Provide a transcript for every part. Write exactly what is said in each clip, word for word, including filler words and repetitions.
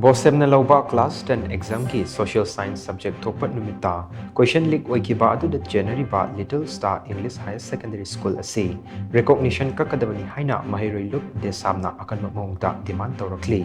ꯕꯣꯁꯦꯝꯅ ꯂꯧꯕ class ten examꯒꯤ social science subject ꯊꯣꯛꯄ ꯅꯨꯃꯤꯠꯇ question leak ꯑꯣꯏꯈꯤꯕ ꯑꯗꯨꯗ ꯆꯦꯟꯅꯔꯤꯕ Little Star English Higher Secondary School ꯑꯁꯤ recognition ꯀꯛꯀꯗꯕꯅꯤ ꯍꯥꯏꯅ ꯃꯍꯩꯔꯣꯏ ꯂꯨꯞ ꯗꯦꯁꯥꯝꯅ ꯑꯀꯟꯕ ꯃꯑꯣꯡꯗ demand ꯇꯧꯔꯛꯂꯤ꯫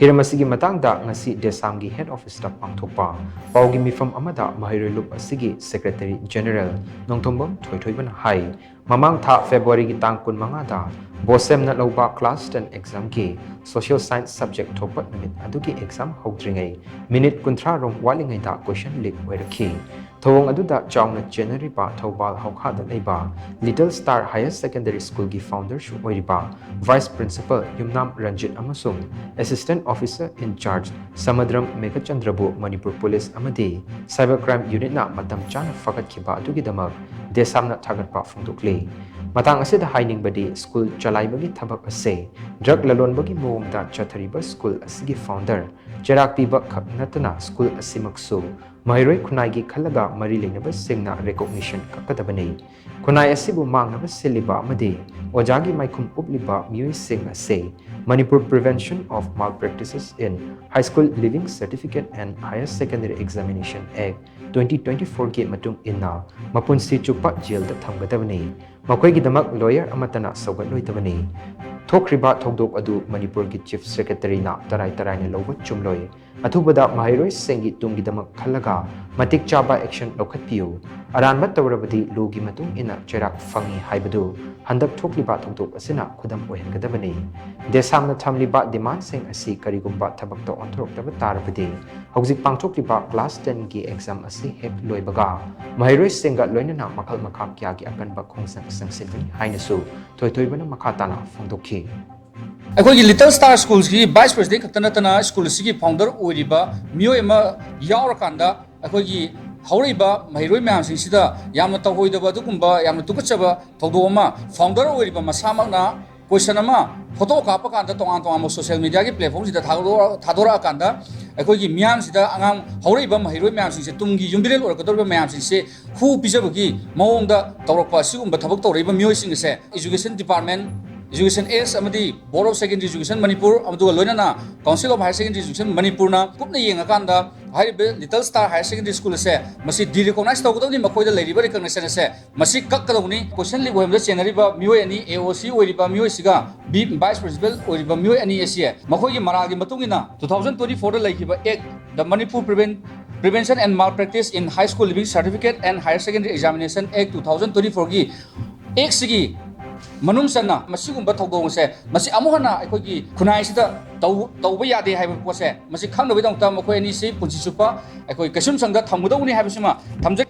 ꯍꯤꯔꯝ ꯑꯁꯤꯒꯤ ꯃꯇꯥꯡꯗ ꯉꯁꯤ ꯗꯦꯁꯥꯝꯒꯤ head officeꯇ ꯄꯥꯡꯊꯣꯛꯄ ꯄꯥꯎꯒꯤ ꯃꯤꯐꯝ ꯑꯃꯗ ꯃꯍꯩꯔꯣꯏ ꯂꯨꯞ ꯑꯁꯤꯒꯤ Secretary General ꯅꯣꯡꯊꯣꯝꯕꯝ ꯊꯣꯏꯊꯣꯏꯕꯅ ꯍꯥꯏ, ꯃꯃꯥꯡ ꯊꯥ Februaryꯒꯤ ꯇꯥꯡ ꯀꯨꯟꯃꯉꯥꯗ ꯕꯣꯁꯦꯝꯅ ꯂꯧꯕ class ten examꯒꯤ social science subject ꯊꯣꯛꯄ ꯅꯨꯃꯤꯠ ꯑꯗꯨꯒꯤ exam ꯍꯧꯗ꯭ꯔꯤꯉꯩ minute ꯀꯨꯟꯊ꯭ꯔꯥ ꯔꯣꯝ ꯋꯥꯠꯂꯤꯉꯩꯗ question leak ꯑꯣꯏꯔꯛꯈꯤ꯫ ꯊꯧꯑꯣꯡ ꯑꯗꯨꯗ ꯆꯥꯎꯅ ꯆꯦꯟꯅꯔꯤꯕ ꯊꯧꯕꯥꯜ ꯍꯧꯈꯥꯗ ꯂꯩꯕ Little Star Higher Secondary Schoolꯒꯤ founderꯁꯨ ꯑꯣꯏꯔꯤꯕ Vice Principal ꯌꯨꯝꯅꯥꯝ ꯔꯟꯖꯤꯠ ꯑꯃꯁꯨꯡ Assistant Officer in Charge ꯁꯃꯨꯗ꯭ꯔꯝ ꯃꯦꯘꯆꯟꯗ꯭ꯔꯕꯨ Manipur Police ꯑꯃꯗꯤ Cyber Crime Unitꯅ ꯃꯇꯝ ꯆꯥꯅ ꯐꯥꯒꯠꯈꯤꯕ ꯑꯗꯨꯒꯤꯗꯃꯛ ꯗꯦꯁꯥꯝꯅ ꯊꯥꯒꯠꯄ ꯐꯣꯡꯗꯣꯛꯂꯤ꯫ ꯃꯇꯥꯡ ꯑꯁꯤꯗ ꯍꯥꯏꯅꯤꯡꯕꯗꯤ, school ꯆꯂꯥꯏꯕꯒꯤ ꯊꯕꯛ ꯑꯁꯦ drug ꯂꯂꯣꯟꯕꯒꯤ ꯃꯑꯣꯡꯗ ꯆꯠꯊꯔꯤꯕ school ꯑꯁꯤꯒꯤ founder ꯆꯩꯔꯥꯛ ꯄꯤꯕ ꯈꯛ ꯅꯠꯇꯅ school ꯑꯁꯤꯃꯛꯁꯨ ꯃꯍꯩꯔꯣꯏ ꯈꯨꯟꯅꯥꯏꯒꯤ ꯈꯜꯂꯒ ꯃꯔꯤ ꯂꯩꯅꯕꯁꯤꯡꯅ recognition ꯀꯛꯀꯗꯕꯅꯤ꯫ ꯈꯨꯟꯅꯥꯏ ꯑꯁꯤꯕꯨ ꯃꯥꯡꯅꯕ ꯁꯤꯜꯂꯤꯕ ꯑꯃꯗꯤ ꯑꯣꯖꯥꯒꯤ ꯃꯥꯏꯈꯨꯝ ꯎꯞꯂꯤꯕ ꯃꯤꯑꯣꯏꯁꯤꯡ ꯑꯁꯤ Manipur Prevention of Malpractices in High School Leaving Certificate and Higher Secondary Examination Act twenty twenty-fourꯒꯤ ꯃꯇꯨꯡ ꯏꯟꯅ ꯃꯄꯨꯟꯁꯤ ꯆꯨꯞꯄ jailꯗ ꯊꯝꯒꯗꯕꯅꯤ꯫ ꯃꯈꯣꯏꯒꯤꯗꯃꯛ lawyer ꯑꯃꯠꯇꯅ ꯁꯧꯒꯠꯂꯣꯏꯗꯕꯅꯤ꯫ ꯊꯣꯛꯈ꯭ꯔꯤꯕ ꯊꯧꯗꯣꯛ ꯑꯗꯨ ꯃꯅꯤꯄꯨꯔꯒꯤ Chief Secretaryꯅ ꯇꯔꯥꯏ ꯇꯔꯥꯏꯅ ꯂꯧꯕ ꯆꯨꯝꯂꯣꯏ꯫ ꯑꯊꯨꯕꯗ ꯃꯍꯩꯔꯣꯏꯁꯤꯡꯒꯤ ꯇꯨꯡꯒꯤꯗꯃꯛ ꯈꯜꯂꯒ ꯃꯇꯤꯛ ꯆꯥꯕ action ꯂꯧꯈꯠꯄꯤꯌꯨ꯫ ꯑꯔꯥꯟꯕ ꯇꯧꯔꯕꯗꯤ lawꯒꯤ ꯃꯇꯨꯡ ꯏꯟꯅ ꯆꯩꯔꯥꯛ ꯐꯪꯏ ꯍꯥꯏꯕꯗꯨ ꯍꯟꯗꯛ ꯊꯣꯛꯂꯤꯕ ꯊꯧꯗꯣꯛ ꯑꯁꯤꯅ ꯈꯨꯗꯝ ꯑꯣꯏꯍꯟꯒꯗꯕꯅꯤ꯫ ꯗꯦꯁꯥꯝꯅ ꯊꯝꯂꯤꯕ demandꯁꯤꯡ ꯑꯁꯤ ꯀꯔꯤꯒꯨꯝꯕ ꯊꯕꯛꯇ ꯑꯣꯟꯊꯣꯔꯛꯇꯕ ꯇꯥꯔꯕꯗꯤ ꯍꯧꯖꯤꯛ ꯄꯥꯡꯊꯣꯛꯂꯤꯕ class tenꯒꯤ exam ꯑꯁꯤ ꯍꯦꯛ ꯂꯣꯏꯕꯒ ꯃꯍꯩꯔꯣꯏꯁꯤꯡꯒ ꯂꯣꯏꯅꯅ ꯃꯈꯜ ꯃꯈꯥ ꯀꯌꯥꯒꯤ ꯑꯀꯟꯕ ꯈꯣꯡꯖꯪ ꯆꯪꯁꯤꯟꯒꯅꯤ ꯍꯥꯏꯅꯁꯨ ꯊꯣꯏꯊꯣꯏꯕꯅ ꯃꯈꯥ ꯇꯥꯅ ꯐꯣꯡꯗꯣꯛꯈꯤ꯫ ꯑꯩꯈꯣꯏꯒꯤ Little Star Schoolꯒꯤ Vice President ꯈꯛꯇ ꯅꯠꯇꯅ school ꯑꯁꯤꯒꯤ founder ꯑꯣꯏꯔꯤꯕ ꯃꯤꯑꯣꯏ ꯑꯃ ꯌꯥꯎꯔꯀꯥꯟꯗ ꯑꯩꯈꯣꯏꯒꯤ ꯍꯧꯔꯛꯏꯕ ꯃꯍꯩꯔꯣꯏ ꯃꯌꯥꯝꯁꯤꯡꯁꯤꯗ ꯌꯥꯝꯅ ꯇꯧꯍꯣꯏꯗꯕ ꯑꯗꯨꯒꯨꯝꯕ ꯌꯥꯝꯅ ꯇꯨꯀꯠꯆꯕ ꯊꯧꯗꯣꯛ ꯑꯃ founder ꯑꯣꯏꯔꯤꯕ ꯃꯁꯥꯃꯛꯅ question ꯑꯃ photo ꯀꯥꯞꯄ ꯀꯥꯟꯗ ꯇꯣꯉꯥꯟ ꯇꯣꯉꯥꯟꯕ social mediaꯒꯤ platformꯁꯤꯗ ꯊꯥꯗꯣꯔ-, ꯊꯥꯗꯣꯔꯛꯑꯀꯥꯟꯗ ꯑꯩꯈꯣꯏꯒꯤ ꯃꯤꯌꯥꯝꯁꯤꯗ ꯑꯉꯥꯡ ꯍꯧꯔꯛꯏꯕ ꯃꯍꯩꯔꯣꯏ ꯃꯌꯥꯝꯁꯤꯡꯁꯦ ꯇꯨꯡꯒꯤ ꯌꯨꯝꯕꯤꯔꯦꯜ ꯑꯣꯏꯔꯛꯀꯗꯧꯔꯤꯕ ꯃꯌꯥꯝꯁꯤꯡꯁꯦ ꯍꯨ ꯄꯤꯖꯕꯒꯤ ꯃꯑꯣꯡꯗ ꯇꯧꯔꯛꯄ ꯑꯁꯤꯒꯨꯝꯕ ꯊꯕꯛ ꯇꯧꯔꯛꯏꯕ ꯃꯤꯑꯣꯏꯁꯤꯡ ꯑꯁꯦ Education Department Education Act ꯑꯃꯗꯤ Board of Secondary Education Manipur, ꯑꯗꯨꯒ ꯂꯣꯏꯅꯅ Council of Higher Secondary Education ꯃꯅꯤꯄꯨꯔꯅ ꯀꯨꯞꯅ ꯌꯦꯡꯉꯀꯥꯟꯗ ꯍꯥꯏꯔꯤꯕ Little Star Higher Secondary School ꯑꯁꯦ ꯃꯁꯤ derecognise ꯇꯧꯒꯗꯕꯅꯤ, ꯃꯈꯣꯏꯗ ꯂꯩꯔꯤꯕ recognition ꯑꯁꯦ ꯃꯁꯤ ꯀꯛꯀꯗꯧꯕꯅꯤ꯫ Question leak ꯑꯣꯏꯕꯗ ꯆꯦꯟꯅꯔꯤꯕ ꯃꯤꯑꯣꯏ ꯑꯅꯤ, A O C ꯑꯣꯏꯔꯤꯕ ꯃꯤꯑꯣꯏꯁꯤꯒ B Vice Principal ꯑꯣꯏꯔꯤꯕ ꯃꯤꯑꯣꯏ ꯑꯅꯤ ꯑꯁꯤ ꯃꯈꯣꯏꯒꯤ ꯃꯔꯥꯜꯒꯤ ꯃꯇꯨꯡ ꯏꯟꯅ two thousand twenty fourꯗ ꯂꯩꯈꯤꯕ Act, the Manipur Prevent-, Prevention and Malpractice in High School Leaving Certificate and Higher Secondary Examination Act two thousand twenty fourꯒꯤ Actꯁꯤꯒꯤ ꯃꯅꯨꯡ ꯆꯟꯅ ꯃꯁꯤꯒꯨꯝꯕ ꯊꯧꯗꯣꯛ ꯑꯁꯦ ꯃꯁꯤ ꯑꯃꯨꯛ ꯍꯟꯅ ꯑꯩꯈꯣꯏꯒꯤ ꯈꯨꯟꯅꯥꯏꯁꯤꯗ ꯇꯧ-, ꯇꯧꯕ ꯌꯥꯗꯦ ꯍꯥꯏꯕ ꯄꯣꯠꯁꯦ ꯃꯁꯤ ꯈꯪꯅꯕꯒꯤꯗꯃꯛꯇ ꯃꯈꯣꯏ ꯑꯅꯤꯁꯤ ꯄꯨꯟꯁꯤ ꯆꯨꯞꯄ ꯑꯩꯈꯣꯏ ꯀꯩꯁꯨꯝꯁꯪꯗ ꯊꯝꯒꯗꯧꯕꯅꯤ ꯍꯥꯏꯕꯁꯤꯃ ꯊꯝꯖꯒꯦ꯫